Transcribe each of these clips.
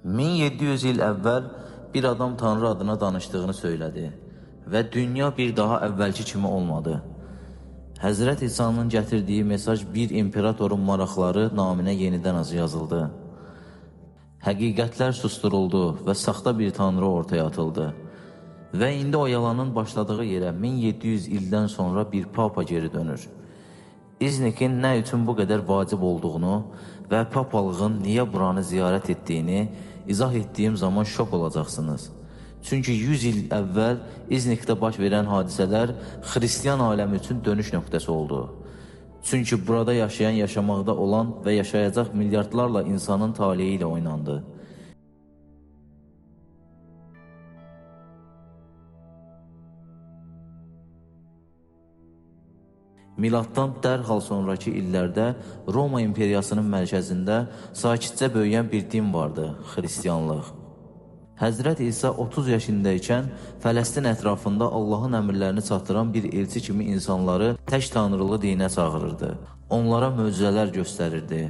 1700 il əvvəl bir adam Tanrı adına danışdığını söylədi və dünya bir daha əvvəlki kimi olmadı. Həzrət İsa'nın gətirdiyi mesaj bir imperatorun maraqları naminə yenidən yazıldı. Həqiqətlər susturuldu və saxta bir tanrı ortaya atıldı. Və indi o yalanın başladığı yerə 1700 ildən sonra bir papa geri dönür. İznikin nə üçün bu qədər vacib olduğunu və papalığın niyə buranı ziyarət etdiyini izah etdiyim zaman şok olacaqsınız. Çünki 100 il əvvəl İznikdə baş verən hadisələr xristian aləmi üçün dönüş nöqtəsi oldu. Çünki burada yaşayan, yaşamaqda olan və yaşayacaq milyardlarla insanın taleyi ilə oynandı. Miladdan dərhal sonrakı illərdə Roma imperiyasının mərkəzində sakitcə böyüyən bir din vardı, xristianlıq. Həzrət İsa 30 yaşında ikən Fələstin ətrafında Allahın əmrlərini çatdıran bir elçi kimi insanları tək tanrılı dinə çağırırdı. Onlara möcüzələr göstərirdi.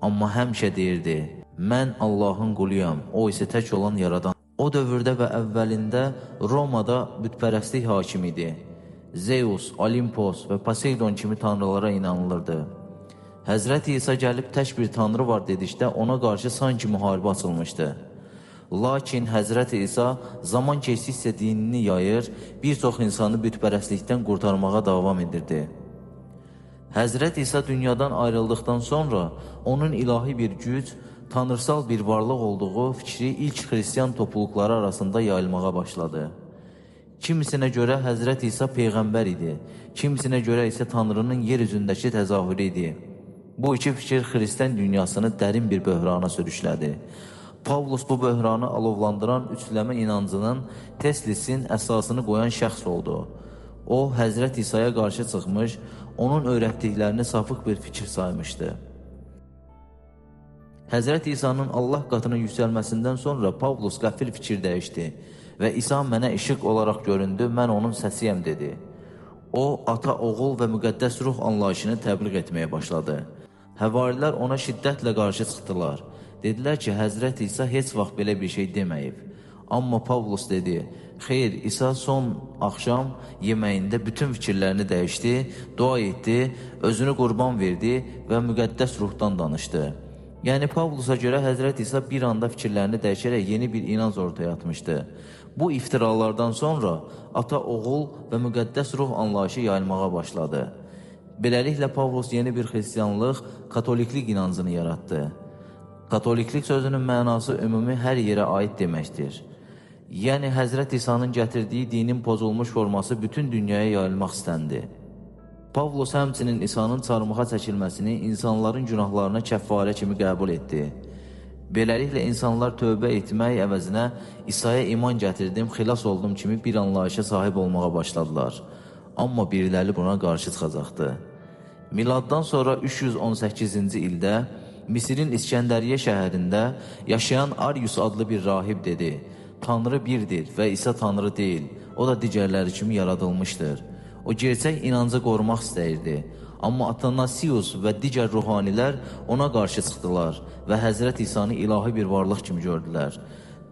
Amma həmişə deyirdi, mən Allahın quluyam, o isə tək olan yaradan. O dövrdə və əvvəlində Romada bütpərəstlik hakim idi. Zeus, Olimpos və Poseidon kimi tanrılara inanılırdı. Həzrət İsa gəlib tək bir tanrı var dedikdə ona qarşı sanki müharibə açılmışdı. Lakin Həzrət İsa zaman keçdikcə dinini yayır, bir çox insanı bütpərəstlikdən qurtarmağa davam edirdi. Həzrət İsa dünyadan ayrıldıqdan sonra onun ilahi bir güc, tanrısal bir varlıq olduğu fikri ilk xristian topluluqları arasında yayılmağa başladı. Kimisinə görə Həzrət İsa peyğəmbər idi, kimisinə görə isə Tanrının yer üzündəki təzahürü idi. Bu iki fikir xristian dünyasını dərin bir böhrana sürüklədi. Pavlus bu böhranı alovlandıran üçləmə inancının Teslisin əsasını qoyan şəxs oldu. O, Həzrət İsa'ya qarşı çıxmış, onun öyrətdiklərini sapıq bir fikir saymışdı. Həzrət İsa'nın Allah qatına yüksəlməsindən sonra Pavlus qəfil fikir dəyişdi və İsa mənə işıq olaraq göründü, mən onun səsiyəm dedi. O, ata, oğul və müqəddəs ruh anlayışını təbliğ etməyə başladı. Həvarilər ona şiddətlə qarşı çıxdılar. Dedilər ki, Həzrət İsa heç vaxt belə bir şey deməyib. Amma Pavlus dedi, xeyr, İsa son axşam yeməyində bütün fikirlərini dəyişdi, dua etdi, özünü qurban verdi və müqəddəs ruhdan danışdı. Yəni Pavlusa görə Həzrət İsa bir anda fikirlərini dəyişərək yeni bir inanc ortaya atmışdı. Bu iftiralardan sonra ata, oğul və müqəddəs ruh anlayışı yayılmağa başladı. Beləliklə Pavlus yeni bir xristianlıq, katoliklik inancını yaratdı. Katoliklik sözünün mənası ümumi hər yerə aid deməkdir. Yəni Həzrət İsa'nın gətirdiyi dinin pozulmuş forması bütün dünyaya yayılmaq istəndi. Pavlus həmçinin İsa'nın çarmıxa çəkilməsini insanların günahlarına kəffarə kimi qəbul etdi. Beləliklə insanlar tövbə etmək əvəzinə İsa'ya iman gətirdim, xilas oldum kimi bir anlayışa sahib olmağa başladılar. Amma biriləri buna qarşı çıxacaqdı. Miladdan sonra 318-ci ildə Misirin İskəndəriyyə şəhərində yaşayan Arius adlı bir rahib dedi, Tanrı birdir və İsa Tanrı deyil, o da digərləri kimi yaradılmışdır. O gerçək inancı qorumaq istəyirdi. Amma Atanasius və digər ruhanilər ona qarşı çıxdılar və Həzrət İsa'nı ilahi bir varlıq kimi gördülər.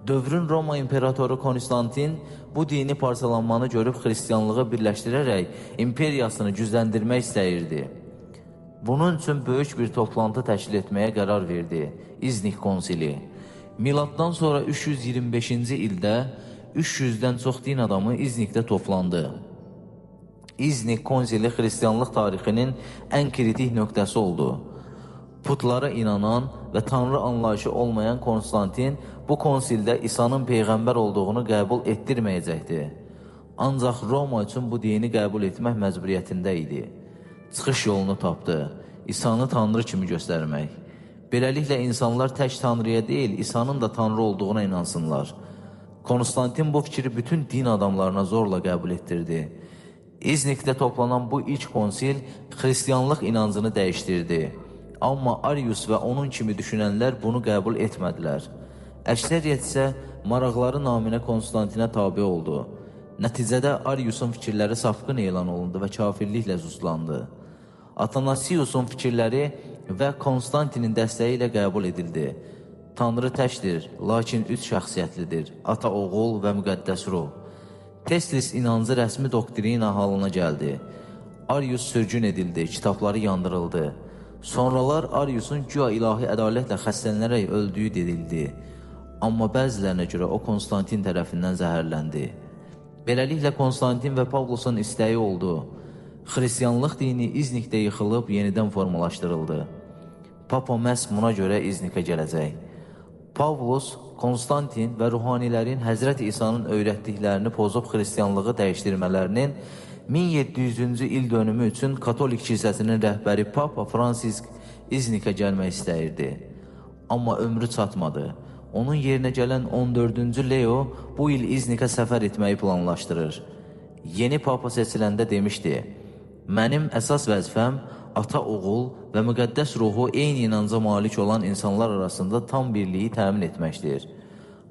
Dövrün Roma imperatoru Konstantin bu dini parçalanmanı görüb xristianlığı birləşdirərək imperiyasını gücləndirmək istəyirdi. Bunun üçün böyük bir toplantı təşkil etməyə qərar verdi, İznik konsili. Miladdan sonra 325-ci ildə 300-dən çox din adamı İznikdə toplandı. İznik konsili xristianlıq tarixinin ən kritik nöqtəsi oldu. Putlara inanan və tanrı anlayışı olmayan Konstantin bu konsildə İsa'nın peyğəmbər olduğunu qəbul etdirməyəcəkdi. Ancaq Roma üçün bu dini qəbul etmək məcburiyyətində idi. Çıxış yolunu tapdı, İsa'nı tanrı kimi göstərmək. Beləliklə insanlar tək tanrıya deyil, İsa'nın da tanrı olduğuna inansınlar. Konstantin bu fikri bütün din adamlarına zorla qəbul etdirdi. İznikdə toplanan bu ilk konsil xristianlıq inancını dəyişdirdi. Amma Arius və onun kimi düşünənlər bunu qəbul etmədilər. Əksəriyyət isə maraqları naminə Konstantinə tabe oldu. Nəticədə Ariusun fikirləri sapqın elan olundu və kafirliklə suslandı. Atanasiusun fikirləri və Konstantinin dəstəyi ilə qəbul edildi. Tanrı təkdir, lakin üç şəxsiyyətlidir: Ata, Oğul və Müqəddəs Ruh. Teslis inancı rəsmi doktrina halına gəldi. Arius sürgün edildi, kitabları yandırıldı. Sonralar Ariusun güya ilahi ədalətlə xəstələnərək öldüyü dedildi. Amma bəzilərinə görə o Konstantin tərəfindən zəhərləndi. Beləliklə Konstantin və Pavlosun istəyi oldu. Xristianlıq dini İznikdə yıxılıb yenidən formalaşdırıldı. Papa məhz buna görə İznikə gələcək. Pavlos, Konstantin və ruhanilərin Həzrət İsa'nın öyrətdiklərini pozub xristianlığı dəyişdirmələrinin 1700-cü il dönümü üçün Katolik kilsəsinin rəhbəri Papa Fransisk İznikə gəlmək istəyirdi. Amma ömrü çatmadı. Onun yerinə gələn 14-cü Leo bu il İznikə səfər etməyi planlaşdırır. Yeni Papa seçiləndə demişdi: "Mənim əsas vəzifəm ata, oğul və müqəddəs ruhu eyni inanca malik olan insanlar arasında tam birliyi təmin etməkdir."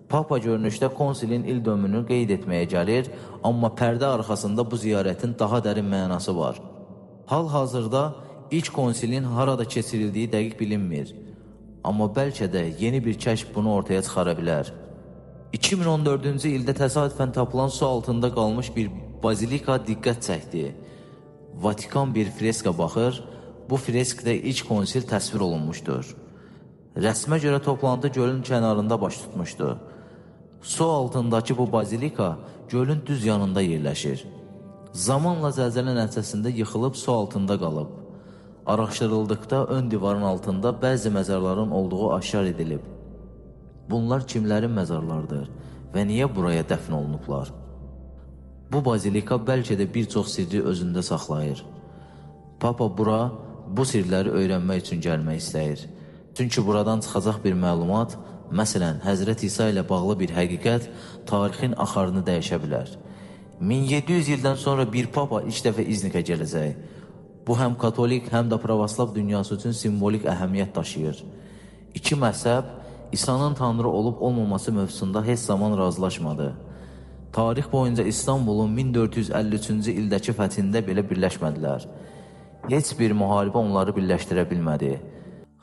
Papa görünüşdə konsilin il dönümünü qeyd etməyə gəlir, amma pərdə arxasında bu ziyarətin daha dərin mənası var. Hal-hazırda ilk konsilin harada keçirildiyi dəqiq bilinmir. Amma bəlkə də yeni bir kəşf bunu ortaya çıxara bilər. 2014-cü ildə təsadüfən tapılan su altında qalmış bir bazilika diqqət çəkdi. Vatikan bir freska baxır, bu freskdə ilk konsil təsvir olunmuşdur. Rəsmə görə toplantı gölün kənarında baş tutmuşdu. Su altındakı bu bazilika gölün düz yanında yerləşir. Zamanla zəlzələ nəticəsində yıxılıb su altında qalıb. Araşdırıldıqda ön divarın altında bəzi məzarların olduğu aşkar edilib. Bunlar kimlərin məzarlarıdır və niyə buraya dəfn olunublar? Bu bazilika bəlkə də bir çox sirri özündə saxlayır. Papa bura bu sirləri öyrənmək üçün gəlmək istəyir. Çünki buradan çıxacaq bir məlumat, məsələn, Həzrət İsa ilə bağlı bir həqiqət tarixin axarını dəyişə bilər. 1700 ildən sonra bir papa ilk dəfə İznikə gələcək. Bu həm katolik, həm də pravoslav dünyası üçün simvolik əhəmiyyət daşıyır. İki məzhəb İsa'nın Tanrı olub olmaması mövzusunda heç zaman razılaşmadı. Tarix boyunca İstanbulun 1453-cü ildəki fəthində belə birləşmədilər. Heç bir müharibə onları birləşdirə bilmədi.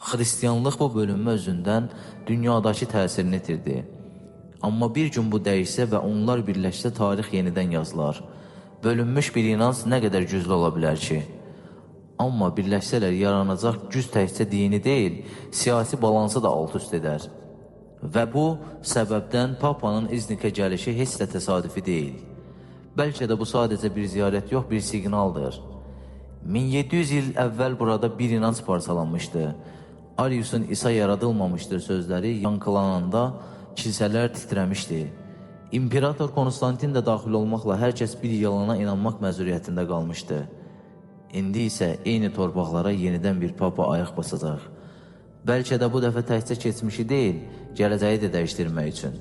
Xristianlıq bu bölünmə özündən dünyadakı təsirini itirdi. Amma bir gün bu dəyişsə və onlar birləşsə tarix yenidən yazılar. Bölünmüş bir inanc nə qədər güclü ola bilər ki? Amma birləşsələr yaranacaq güc təkcə dini deyil, siyasi balansı da alt-üst edər. Və bu səbəbdən Papanın İznikə gəlişi heç də təsadüfi deyil. Bəlkə də bu sadəcə bir ziyarət yox, bir siqnaldır. 1700 il əvvəl burada bir inanc parçalanmışdı. Ariusun İsa yaradılmamışdır sözləri yankılananda kilsələr titrəmişdi. İmperator Konstantin də daxil olmaqla hər kəs bir yalana inanmaq məcburiyyətində qalmışdı. İndi isə eyni torpaqlara yenidən bir papa ayaq basacaq. Bəlkə də bu dəfə təkcə keçmişi deyil, gələcəyi də dəyişdirmək üçün.